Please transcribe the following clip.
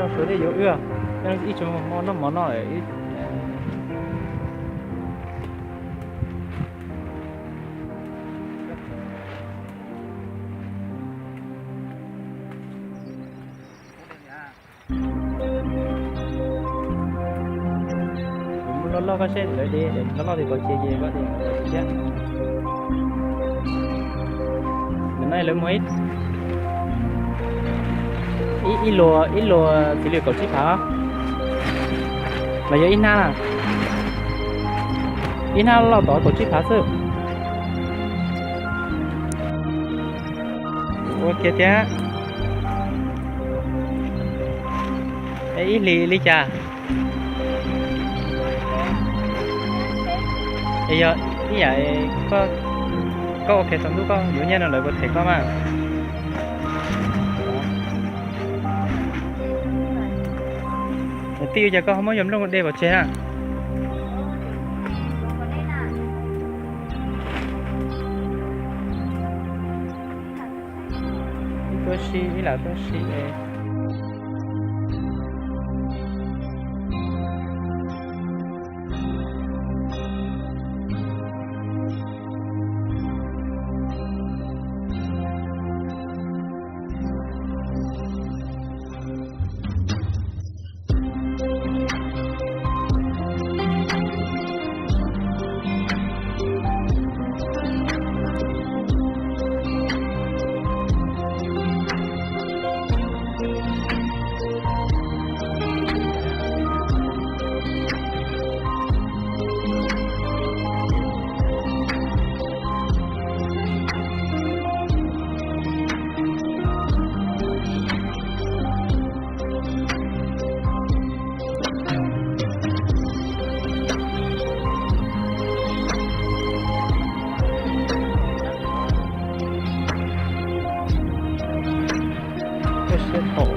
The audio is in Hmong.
Suav thiaj yuav wb, ib tsoom hmo noj mov noj. Kuv mus loj loj koj seb lawv de, loj loj tias pov tseg ces koj thiab. Nim no lawv muag ib, ib luag, ib luag txiv lws kaum tsib phav, los yog ib hnab, ib hnab loj tod kaum tsib phav xwb. Ua kiag thiab. Es ib hlis li cas? Es yog ib yam koj ua kiag tsaus ntuj koj yuav nyiaj no lawv puas them koj mas? Tij, ua cas koj ho muab yog nplooj de pov tseg na? Ib tuab si, ib lam tuab si. Koj siab thaum